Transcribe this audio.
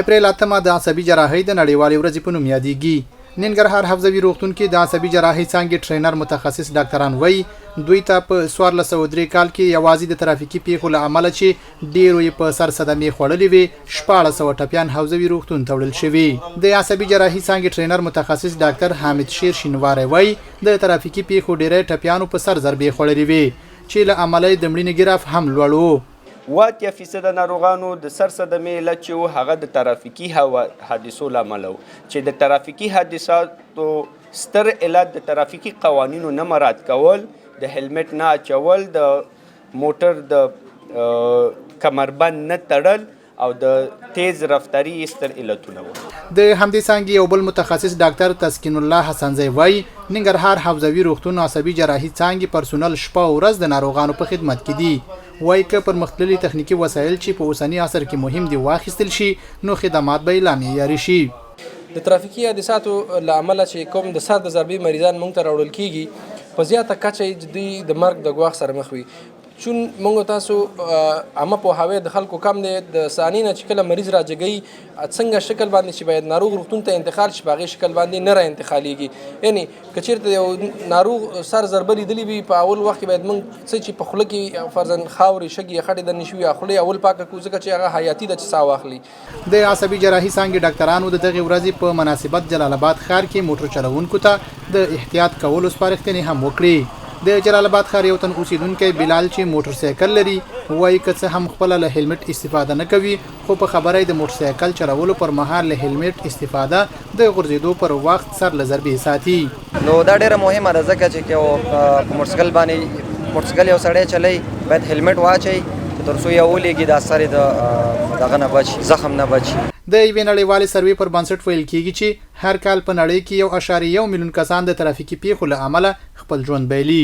اپریل اتمه د عصبي جراحۍ د نړیوالې ورځې په نوم یادیږي. ننګرهار حوزوي روغتون کې د عصبي جراحۍ څانګې ټرینر متخصص ډاکتران وایي، دوی ته په 1403 کال کې یوازې د ترافیکي پیښو له امله چې ډېرو یې په سر صدمې خوړلې وې، 1600 ټپیان حوزوي روغتون ته وړل شوي. د عصبي جراحي څانګې ټرینر متخصص ډاکتر حامد شیر شینواری وایي، د ترافیکي پیښو ډېری ټپیانو په سر ضربې خوړلې وې چې له امله یې د مړینې ګراف هم لوړ و. 80 فیصده ناروغانو د سر صدمې علت چې و، هغه د ترافیکي حادثو له امله و، چې د ترافیکي حادثاتو ستر علت د ترافیکي قوانینو نه مراعات کول، د هلمټ نه اچول، د موټر د کمربند نه تړل او د تیز رفتاري یې ستر علتونه وو. د همدې څانګې یو بل متخصص ډاکتر تسکین الله حسنزی وايي، ننګرهار حوزوي روغتون عصبي جراحي څانګې پرسونل شپه او ورځ د ناروغانو په خدمت کې دي. وايي که پرمختللي تخنیکي وسایل چې په اوسني عصر کې مهم دي واخیستل شي نو خدمات به یې لا معیاري شي. د ترافیکي حادثاتو له امله چې کوم د سر د ضربې مریضان مونږ ته راوړل کیږي، په زیاته کچه یې دوی د مرګ د ګواښ سره مخ وي. چون موږ تاسو عامه پوهاوی د خلکو کم دی، د ثانې نه چې کله مریض راجګوي څنګه شکل باندې چې باید ناروغ روغتون ته انتقال شي، په هغې شکل باندې نه را انتقالیږي. یعنی که چېرته یو ناروغ سر ضربه لیدلې وي، په اول وخت کې باید موږ څه چې په خوله کې فرضاً خاورې، شګې یا خټې دننه شوي، خوله یې اول پاکه کړو، ځکه چې هغه حیاتي ده چې ساه واخلي. د عصبي جراحي څانګې ډاکترانو د دغې ورځې په مناسبت جلال اباد ښار کې موټر چلوونکو ته د احتیاط کولو سپارښتنې هم وکړې. د جلال اباد ښار یو تن اوسېدونکی بلال چې موټر سایکل لري وایي، که څه هم خپله له هیلمټ استفاده نه کوي، خو په خبره یې د موټر سایکل چلولو پر مهال له هیلمټ استفاده د غورځېدو پر وخت سر له ضربې ساتي. نو دا ډیره مهمه ده، ځکه چې که په موټرسایکل باندې موټرسایکل یو سړی چلوي باید هیلمټ واچوي تر څو یې ولېږي دا سر یې د دغه نه بچ زخم نه بچ شي. د یوې نړیوالې سروې پر بنسټ ویل کېږي چې هر کال په نړۍ کې 1.1 میلیون کسان د ترافیکي پېښو له امله خپل ژوند بایلي.